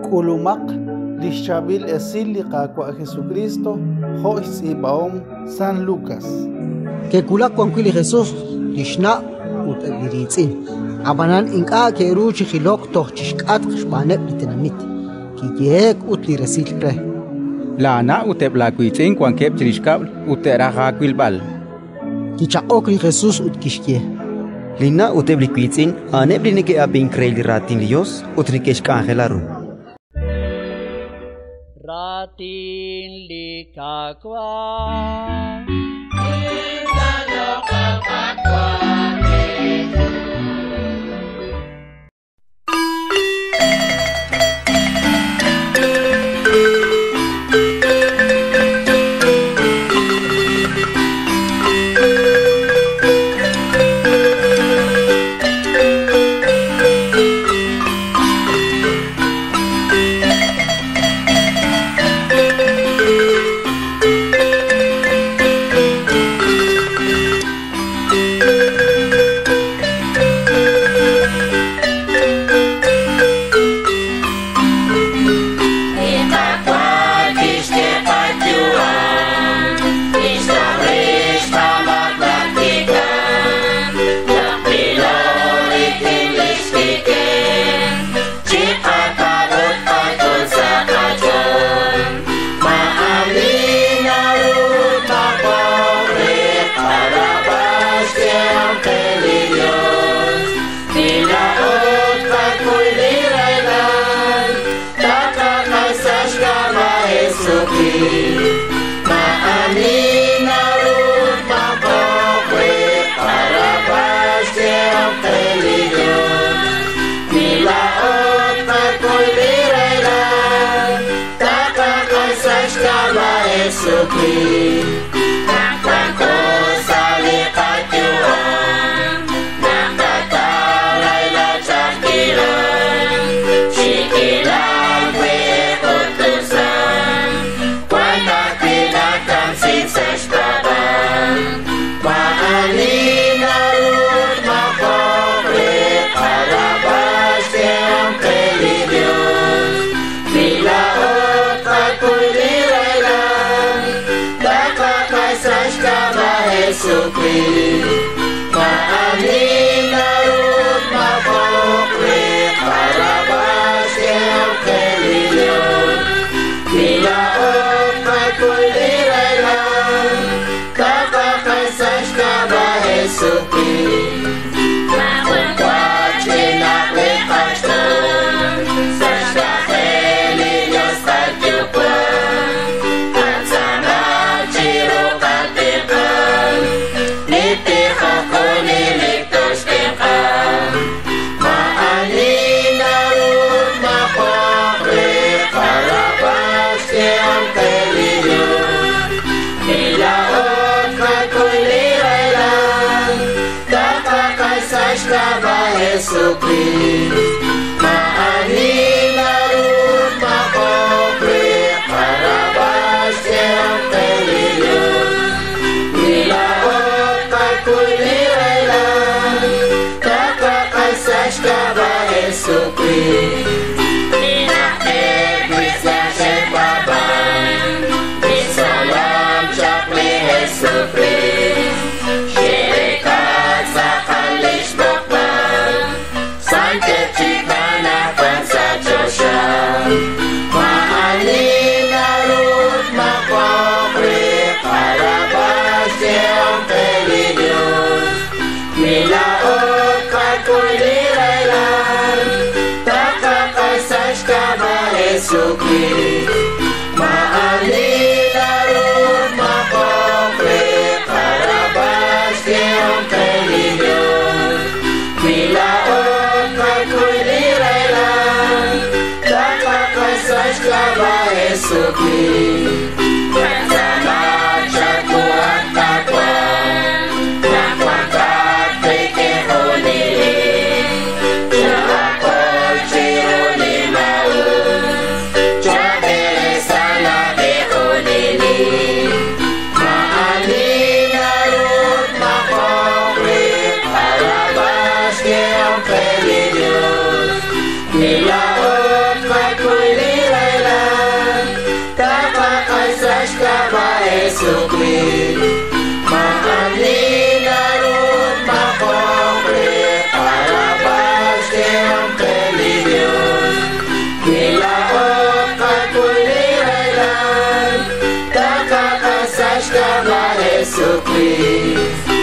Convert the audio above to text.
K'ulumaq li xchaab'il esil li Qaawa' Jesukriist jo' xtz'iib'ahom San Lukas. Ke'wulak wan wi' li Jesus, li xna' ut eb' li riitz'in; ab'anan ink'a' ke'ru chi jilok toj chi xk'atq xb'aaneb' li tenamit. Kiyehe'k ut li resil re: Laana' ut eb' laawiitz'in wankeb' chirix kab'l ut te'raj aawilb'al. Kichaq'ok li Jesus ut kixye: Linna' ut eb' li wiitz'in a'aneb' li neke'ab'ink re li Raatin li Yos ut neke'xk'anjela ru. Raatin li Qaawa'. Wi laa'o tqakuy li rahilal, taqaq'ax sa' xk'ab'a' Jesukriist. Maa'ani naru tmaqoq re qarab'al xk'ehom qe li Yos. Wi laa'o tqakuy li rahilal, taqaq'ax sa' xk'ab'a' Jesukriist.